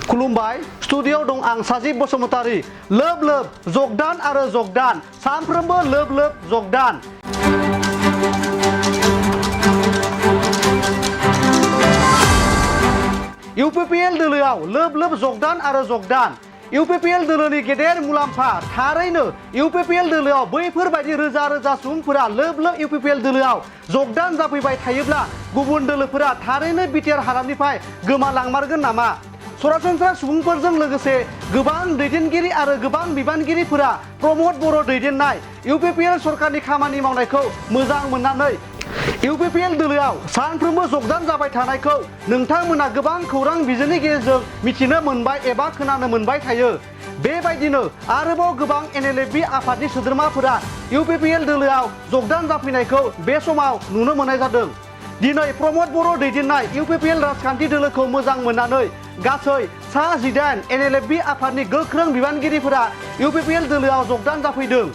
खुलुमबाय स्टुडिय'आव दं आं साजिब बसुमतारी लोब लोब जगदान आरो जगदान सानफ्रोमबो लोब लोब जगदान इउपिपिएल दोलोआव लोब लोब जगदान आरो जगदान इउपिपिएल दोलोनि गेदेर मुलाम्फा थारैनो इउपिपिएल दोलोआव बैफोरबायदि रोजा रोजा सुबुंफोरा लोब लोब इउपिपिएल दोलोआव जगदान जाफैबाय थायोब्ला गुबुन दोलोफोरा थारैनो बिटिआर हालामनिफ्राय गोमालांमारगोन नामा सरासनस्रा सुबुंफोरजों लोगोसे गोबां दैदेनगिरि आरो गोबां बिबानगिरिफोरा प्रमद बर' दैदेननाय इउपिपिएल सरकारनि खामानि मावनायखौ मोजां मोननानै इउपिपिएल दोलोआव सानफ्रोमबो जगदान जाबाय थानायखौ नोंथांमोना गोबां खौरां बिजोंनि गेजेरजों मिथिनो मोनबाय एबा खोनानो मोनबाय थायो बेबायदिनो आरोबाव गोबां एनएलएफबि आफादनि सोद्रोमाफोरा इउपिपिएल दोलोआव जगदान जाफैनायखौ बे समाव नुनो मोननाय जादों दिनै प्रमद बर' दैदेननाय इउपिपिएल राजखान्थि दोलोखौ मोजां मोननानै गासै सा 18 एनएलएफबि आफादनि गोख्रों बिबानगिरिफोरा इउपिपिएल दोलोआव जगदान जाफैदों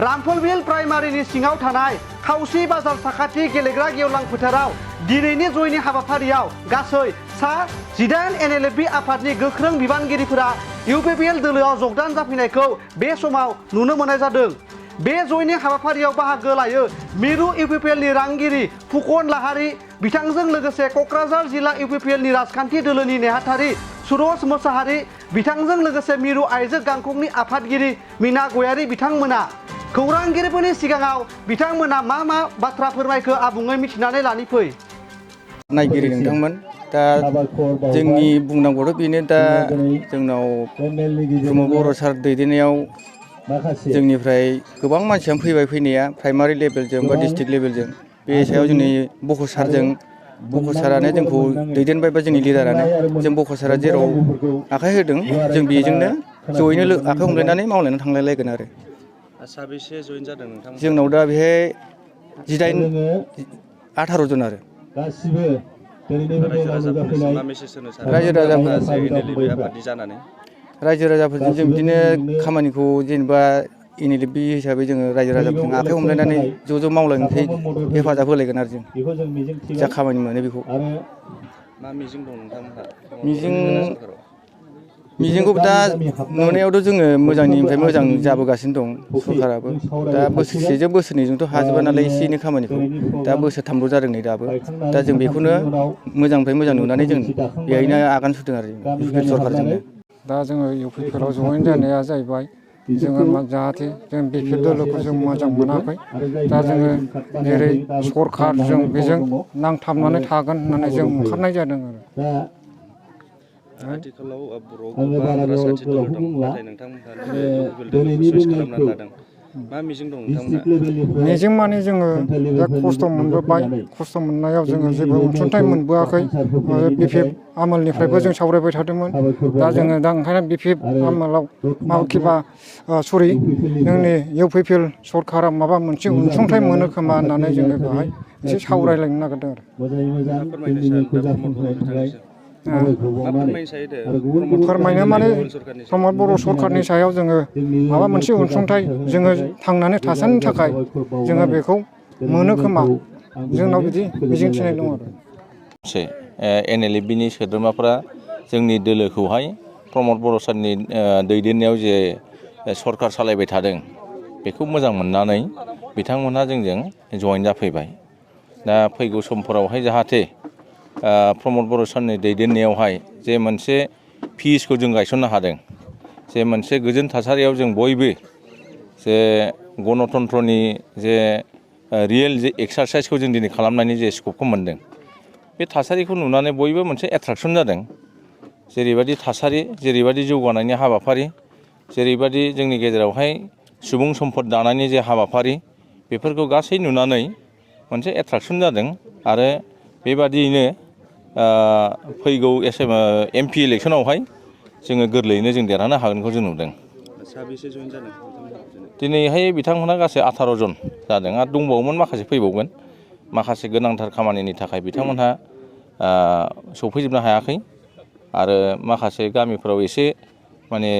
रामफलबिल प्राइमारिनि सिङाव थानाय खावसि बाजार साखाथि गेलेग्रा गेवलां फोथाराव दिनैनि जयनि हाबाफारियाव गासै सा 18 एनएलएफबि आफादनि गोख्रों बिबानगिरिफोरा इउपिपिएल दोलोआव जगदान जाफैनायखौ बे समाव नुनो मोननाय जादों बे जयनि हाबाफारियाव बाहागो लायो मिरु इउपिपिएलनि रांगिरि फुकन लाहारि बिथांजों लोगोसे क'क्राझार जिल्ला इउपिपिएलनि राजखान्थि दोलोनि नेहाथारि सुरज मोसाहारि बिथांजों लोगोसे मिरु आइजो गांखंनि आफादगिरि मीना गयारि बिथांमोना खौरांगिरिफोरनि सिगाङाव बिथांमोना मा बाथ्रा फोरमायखो आबुङै मिथिनानै लानि फै नायगिरि नोंथांमोन दा जोंनि बुंनांगौथ' बेनो दा जोंनाव प्रमद बर' सार दैदेननायाव जोंनिफ्राय गोबां मानसियानो फैबाय फैनाया प्राइमारि लेभेलजों बा डिस्ट्रिक्ट लेभेलजों बे सायाव जोंनि बख' सारानो जोंखौ दैदेनबाय बा जोंनि लिडारानो जों बख' सारा जेराव आखाइ होदों जों बेजोंनो जयैनो आखाइ हमलायनानै मावलायनानै थांलायलायगोन आरो साबेसे जइन जादों नोंथां जोंनाव दा बेहाय 18 जन आरो गासिबो रायजो राजाफोरजों जों बिदिनो खामानिखौ जेनेबा एनएलएफबि हिसाबै जोङो रायजो राजाफोरजों आखाइ हमलायनानै ज' मावलायनोसै हेफाजाब होलायगोन आरो जों जा खामानि मोनो बेखौ मा मिजिं दं नोंथांमोनहा मिजिंखौ दा नुनायावथ' जोङो मोजांनिफ्राय मोजां जाबोगासिनो दं सरकाराबो दा बोसोरसेजों बोसोरनैजोंथ' हाजोबा नालाय एसे एनै खामानिखौ दा बोसोरथामल' जादों नै दाबो दा जों बेखौनो मोजांनिफ्राय मोजां नुनानै जों बेहायनो आगान सुरदों आरो इउपिपिएल सरकारजोंनो दा जोङो इउपिपिएलआव जइन जानाया जाहैबाय जोङो जाहाथे जों बिपिएल दोलोखौ जों मोजां मोनाखै दा जोङो जेरै सरकार जों बेजों नांथाबनानै थागोन होननानै जों ओंखारनाय जादों आरो आथिखालाव बर'आव गोबां राजखान्थि दोलो दं नाथाय नोंथांमोनहा इउपिपिएल दोलोखौ चुइस खालामनानै लादों मा मिजिं दं नोंथांमोनहा मिजिं माने जोङो दा खस्थ' मोनबोबाय खस्थ' मोननायाव जोङो जेबो अनसुंथाइ मोनबोआखै बिपिएफ आमोलनिफ्रायबो जों सावरायबाय थादोंमोन दा जोङो दा ओंखायनो बिपिएफ आमोलाव जोंनि इउपिपिएल सरकारा माबा मोनसे अनसुंथाइ मोनो खोमा होननानै जोङो बेवहाय एसे सावरायलायनो नागिरदों आरो फोरमायनो माने प्रमद बर' सरकारनि सायाव जोङो माबा मोनसे अनसुंथाइ जोङो थांनानै थासान्दि थाखाय जोङो बेखौ मोनो खोमा जोंनाव बिदि मिजिंथिनाय दं आरो एनएलएफबिनि सोद्रोमाफोरा जोंनि दोलोखौहाय प्रमद बर' सारनि दैदेननायाव जे सरकार सालायबाय थादों बेखौ मोजां मोननानै बिथांमोनहा जोंजों जइन जाफैबाय दा फैगौ समफोरावहाय जाहाथे प्रमद बर' सारनि दैदेननायावहाय जे मोनसे पिसखौ जों गायसननो हादों जे मोनसे गोजोन थासारियाव जों बयबो जे गणतन्त्रनि जे रियेल जे एक्सारसाइसखौ जों दिनै खालामनायनि जे स्कपखौ मोनदों बे थासारिखौ नुनानै बयबो मोनसे एट्राकसन जादों जेरैबायदि थासारि जेरैबायदि जौगानायनि हाबाफारि जेरैबायदि जोंनि गेजेरावहाय सुबुं सम्पद दानायनि जे हाबाफारि बेफोरखौ गासै नुनानै मोनसे एट्राकसन जादों आरो बेबादियैनो फैगौ एमपि इलेक्सनावहाय जोङो गोरलैयैनो जों देरहानो हागोनखौ जों नुदों साबेसे जइन जादों दिनैहाय बिथांमोनहा गासै 18 जन जादों आरो दंबावोमोन माखासे फैबावगोन माखासे गोनांथार खामानिनि थाखाय बिथांमोनहा सफैजोबनो हायाखै आरो माखासे गामिफोराव एसे माने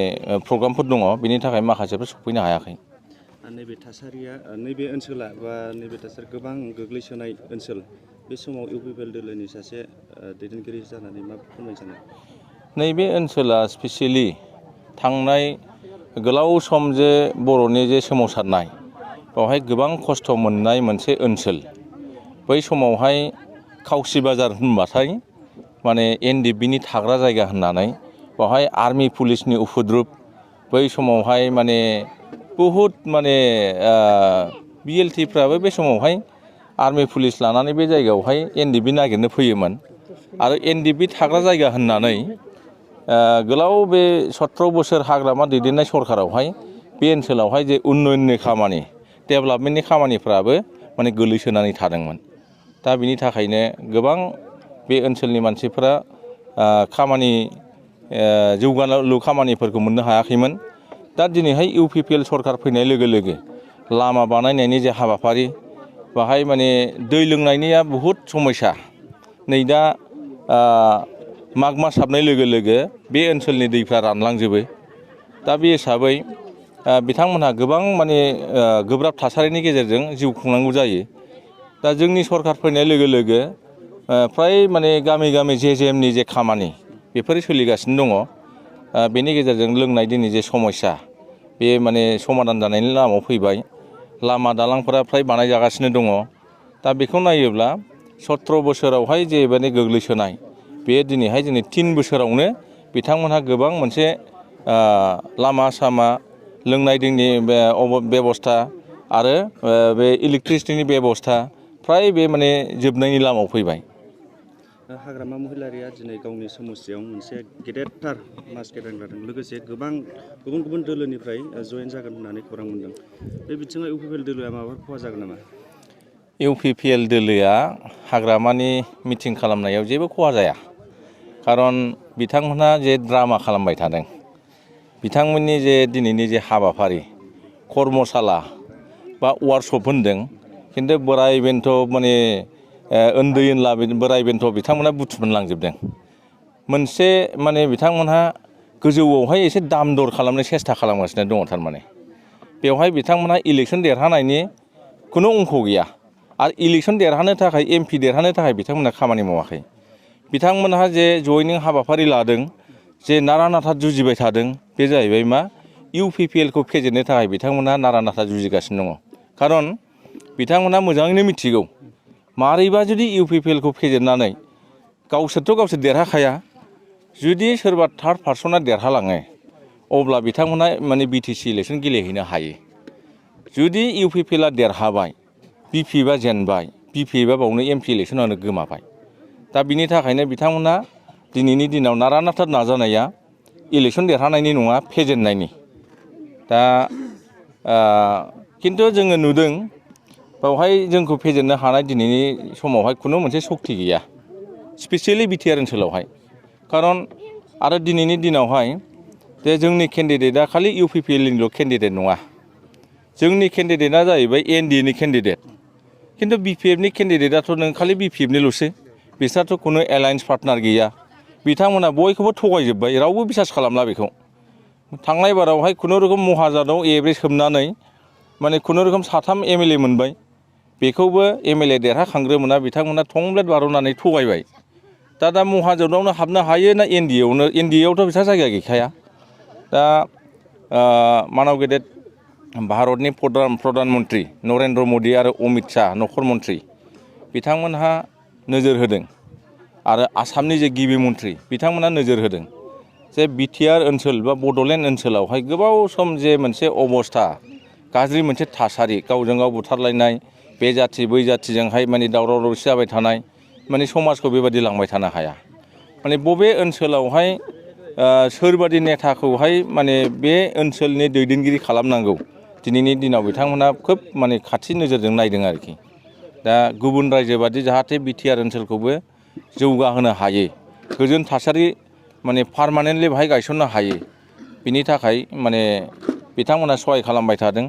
प्रग्रामफोर दङ बेनि थाखाय माखासेफोर सफैनो हायाखै नैबे थासारिया नैबे ओनसोला बा नैबे थासारि गोबां गोग्लैसोनाय ओनसोल बे समाव इउपिपिएल दोलोनि सासे दैदेनगिरि जानानै मा फोरमायनो सानो नैबे ओनसोला स्पेसियेलि थांनाय गोलाव सम जे बर'नि जे सोमावसारनाय बेवहाय गोबां खस्थ' मोननाय मोनसे ओनसोल। बै समावहाय खावसि बाजार होनबाथाय माने NDPनि थाग्रा जायगा होननानै बेवहाय आर्मि पुलिसनि उफुद्रुब बै समावहाय माने बहुद माने BLTफ्राबो बे समावहाय आर्मि पुलिस लानानै बे जायगायावहाय NDP नागिरनो फैयोमोन आरो NDP थाग्रा जायगा होननानै गोलाव बे 17 बोसोर हाग्रामा दैदेननाय सरकारावहाय बे ओनसोलावहाय जे उन्नयननि खामानि डेभेलपमेन्टनि खामानिफ्राबो माने गोलैसोनानै थादोंमोन। दा बिनि थाखायनो गोबां बे ओनसोलनि मानसिफोरा खामानि जौगालु खामानिफोरखौ मोननो हायाखैमोन। दा दिनैहाय UPPL सरकार फैनाय लोगो लोगो लामा बानायनायनि जे हाबाफारि बाहाय माने दै लोंनायनिया बहुद समस्या। नै दा माघ मास हाबनाय लोगो लोगो बे ओनसोलनि दैफ्रा रानलांजोबो। दा बे हिसाबै बिथांमोनहा गोबां माने गोब्राब थासारिनि गेजेरजों जिउ खुंनांगौ जायो। दा जोंनि सरकार फैनाय लोगो लोगो फ्राय माने गामि गामि JJMनि जे खामानि बेफोर सोलिगासिनो दङ। बेनि गेजेरजों लोंनाय दैनि जे समस्या बे माने समाधान जानायनि लामायाव फैबाय। लामा दालांफोरा फ्राय बानायजागासिनो दङ। दा बेखौ नायोब्ला 17 बोसोरावहाय जे माने गोग्लैसोनाय बे दिनैहाय जोंनि 3 बोसोरावनो बिथांमोनहा गोबां मोनसे लामा सामा लोंनाय दैनि बेबस्था आरो बे इलेक्ट्रिसिटिनि बेबस्था फ्राय बे माने जोबनायनि लामायाव फैबाय। हाग्रामा महिलारिया दिनै गावनि समस्यायाव मोनसे गेदेरथार मास गेदेर लादों। लोगोसे गोबां गुबुन गुबुन दोलोनिफ्राय जयेन जागोन होननानै खौरां मोनदों। बे बिथिङाव UPPL दोलोआ माबाफोर खहा जागोन नामा? UPPL दोलोआ हाग्रामानि मिटिं खालामनायाव जेबो खहा जाया। खारन बिथांमोनहा जे ड्रामा खालामबाय थादों, बिथांमोननि जे दिनैनि जे हाबाफारि कर्मशाला बा वार्कशप होनदों, खिन्थु बोराय बेन्थ' माने उन्दै उनला बोराय बेन्थ' बिथांमोनहा बुथुमनानै लांजोबदों। मोनसे माने बिथांमोनहा गोजौआवहाय एसे दाम दर खालामनो सेस्था खालामगासिनो दङ। थारमाने बेवहाय बिथांमोनहा इलेक्सन देरहानायनि खुनु अंख गैया आरो इलेक्सन देरहानो थाखाय MP देरहानो थाखाय बिथांमोनहा खामानि मावाखै। बिथांमोनहा जे जयनिं हाबाफारि लादों, जे नारा नाथा जुजिबाय थादों, बे जाहैबाय मा UPPLखौ फेजेननो थाखाय बिथांमोनहा नारा नाथा जुजिगासिनो दङ। खारन बिथांमोनहा मोजाङैनो मिथिगौ मारैबा जुदि UPPLखौ फेजेननानै गावसोरथ' गावसोर देरहाखाया, जुदि सोरबा थार्ड पार्सना देरहालाङो अब्ला बिथांमोनहा माने BTC इलेक्सन गेलेहैनो हायो। जुदि UPPLआ देरहाबाय, BP बा जेनबाय, BP बा बावनो MP इलेक्सनानो गोमाबाय। दा बिनि थाखायनो बिथांमोनहा दिनैनि दिनाव नारा नाथा नाजानाया इलेक्सन देरहानायनि नङा, फेजेननायनि। दा खिन्थु जोङो नुदों बेवहाय जोंखौ फेजेननो हानाय दिनैनि समावहाय खुनु मोनसे सक्ति गैया, स्पेसियेलि BTR ओनसोलावहाय। खारन आरो दिनैनि दिनावहाय जे जोंनि केन्डिडेटआ खालि UPPLनिल' केन्डिडेट नङा, जोंनि केन्डिडेटआ जाहैबाय NDAनि केन्डिडेट। खिन्थु BPFनि केन्डिडेटआथ' नों खालि BPFनिल'सो, बिसोरथ' खुनु एलायन्स पार्टनार गैया। बिथांमोना बयखौबो थगायजोब्बाय, रावबो बिसास खालामला बेखौ। थांनाय बारावहाय खुनुरुखुम महाजनाव एभरेज सोमनानै माने खुनुरुखुम 3 MLA मोनबाय, बेखौबो MLA देरहाखांग्रोमोना बिथांमोना थंब्लेट बार'नानै थगायबाय। दा महाजनावनो हाबनो हायो ना NDAआवनो, NDAआवथ' बिसा जायगा गैखाया। दा मानब गेदेर भारतनि प्रधान मन्त्रि नरेन्द्र मदि आरो अमित शाह नखर मन्त्रि बिथांमोनहा नोजोर होदों आरो आसामनि जे गिबि मन्त्रि बिथांमोनहा नोजोर होदों जे BTR ओनसोल बा बड'लेण्ड ओनसोलावहाय गोबाव सम जे मोनसे अबस्था गाज्रि मोनसे थासारि, गावजों गाव बुथारलायनाय, बे जाथि बै जाथिजोंहाय माने दावराव दावसि जाबाय थानाय, माने समाजखौ बेबादि लांबाय थानो हाया। माने बबे ओनसोलावहाय सोरबादि नेताखौहाय माने बे ओनसोलनि दैदेनगिरि खालामनांगौ, दिनैनि दिनाव बिथांमोना खोब माने खाथि नोजोरजों नायदों आरोखि। दा गुबुन रायजो बादि जाहाथे BTR ओनसोलखौबो जौगाहोनो हायो, गोजोन थासारि माने पारमानेन्टलि बाहाय गायसननो हायो, बिनि थाखाय माने बिथांमोना सहाय खालामबाय थादों।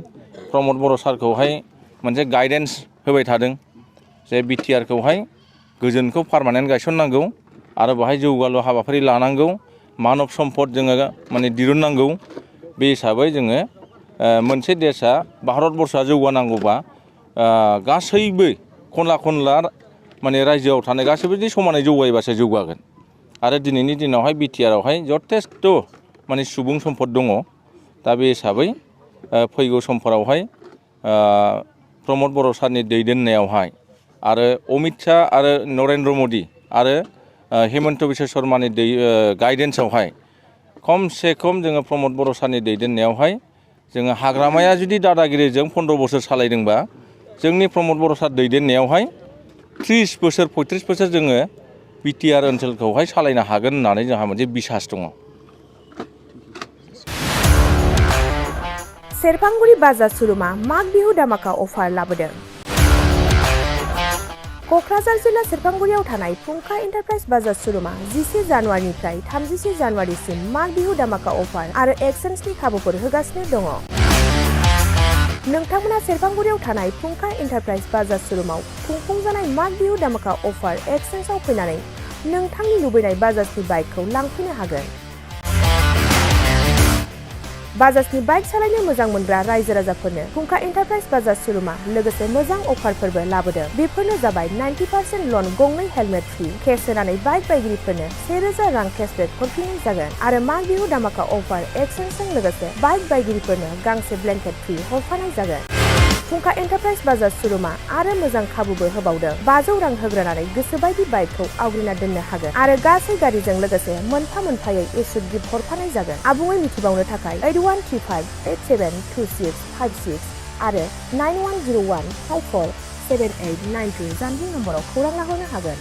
प्रमद बर' सारखौहाय मोनसे गाइडेन्स होबाय थादों जे BTRखौहाय गोजोनखौ पारमानेन्ट गायसननांगौ आरो बाहाय जौगालु हाबाफारि लानांगौ, मानब सम्पद जोङो माने दिरुननांगौ। बे हिसाबै जोङो मोनसे देशा भारतबर्षआ जौगानांगौबा गासैबो खनला खनला माने रायजोआव थानाय गासैबो समानै जौगायोबासो जौगागोन आरो दिनैनि दिनावहाय बिटिआरआवहाय जथेस्थ' माने सुबुं सम्पद दङ दा बे हिसाबै फैगौ समफोरावहाय प्रमद बर' सारनि दैदेननायावहाय आरो अमित शाह आरो नरेन्द्र मदि आरो हेमन्त बिश्व शर्मानि गाइडेन्सआवहाय खमसे खम जोङो प्रमद बर' सारनि दैदेननायावहाय जोङो हाग्रामाया जुदि दादागिरिजों 15 बोसोर सालायदोंबा जोंनि प्रमद बर' सार दैदेननायावहाय 30 बोसोर 35 बोसोर जोङो बिटिआर ओनसोलखौहाय सालायनो हागोन होननानै जोंहा मोनसे बिसास दङ। सेरफांगुरि बाजार सुरुमा माग बिहु दामाका अफार लाबोदों। क'क्राझार जिल्ला सेरफांगुरियाव थानाय फुंखा एन्टारप्राइज बाजार सुरुमा 11 जानुवारिनिफ्राय 31 जानुवारिसिम माग बिहु दामाका अफार आरो एक्सचेन्जनि खाबुफोर होगासिनो दङ। नोंथांमोना सेरफांगुरियाव थानाय फुंखा एन्टारप्राइज बाजार सुरुमाव खुंफुंजानाय माग बिहु दामाका अफार एक्सचेन्जआव फैनानै नोंथांनि लुबैनाय बाजाजनि बाइकखौ लांफैनो हागोन। बाजाजनि बाइक सालायनो मोजां मोनग्रा रायजो राजाफोरनो फुंखा एन्टारप्राइज बाजार सुरुमा लोगोसे मोजां अफारफोरबो लाबोदों। बेफोरनो जाबाय 90% लन, गंनै हेलमेट फ्रि, केस होनानै बाइक बायगिरिफोरनो 1000 रां केसबेक हरफिननाय जागोन आरो माग बिहु दामाका अफार एक्सचेन्जजों लोगोसे बाइक बायगिरिफोरनो गांसे ब्लेंकेट फ्रि हरफानाय जागोन। फुंखा एन्टारप्राइज बाजार सुरुमा आरो मोजां खाबुबो होबावदों। 500 रां होग्रोनानै गोसोबायदि बाइकखौ आवग्रिना दोननो हागोन आरो गासै गारिजों लोगोसे मोनफा मोनफायै एसुड गिफ्ट हरफानाय जागोन। आबुङै मिथिबावनो थाखाय 8135872656 आरो 9101547892 जानबुं नम्बराव खौरां लाहरनो हागोन।